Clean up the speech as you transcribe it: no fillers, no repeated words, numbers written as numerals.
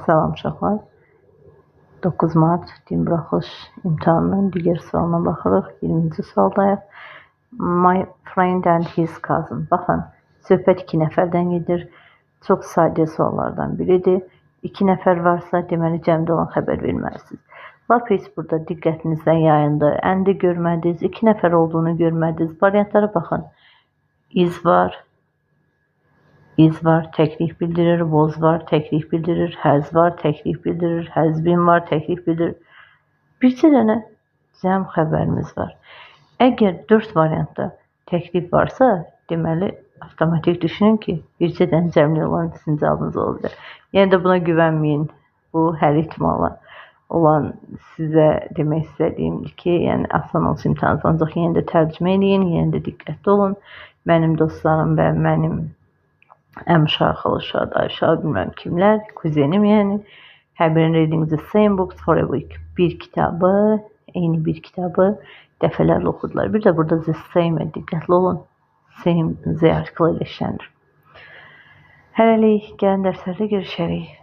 Salam uşaqlar. 9 mart din buraxılış imtahanının digər sualına baxırıq. 20-ci sualdayıq. My friend and his cousin. Baxın, söhbət 2 nəfərdən gedir. Çox sadə suallardan biridir. 2 nəfər varsa, deməli cəmdə olan xəbər verməlisiniz. Lap heç burada diqqətinizdən yayındı. And-i görmədiniz, 2 nəfər olduğunu görmədiniz. Variantlara baxın. Is var, is var, təklik bildirir, was var, təklik bildirir, has var, təklik bildirir, has been var, təklik bildirir. Bircə dənə cəm xəbərimiz var. Əgər 4 variantda təklif varsa, deməli avtomatik düşünün ki, bircə dənə cəmli olan sizin cavabınız ola bilər. Yəni də buna güvənməyin. Bu hər ehtimala olan sizə demək istədiyimdir ki, yəni asan olsun imtahanınız. Ancaq yenə də tərcümə eləyin, yenə də diqqətli olun. Mənim dostlarım və mənim əmi uşağı, xala uşağı, dayı uşağı, bilməm kimlər, kuzenim yəni, have been reading the same books for a week. Bir kitabı, eyni bir kitabı dəfələrlə oxudular. Bir də burada the same-ə diqqətli olun. Same Z artiklı ilə işlənir. Hələlik, gələn dərslərdə görüşərik.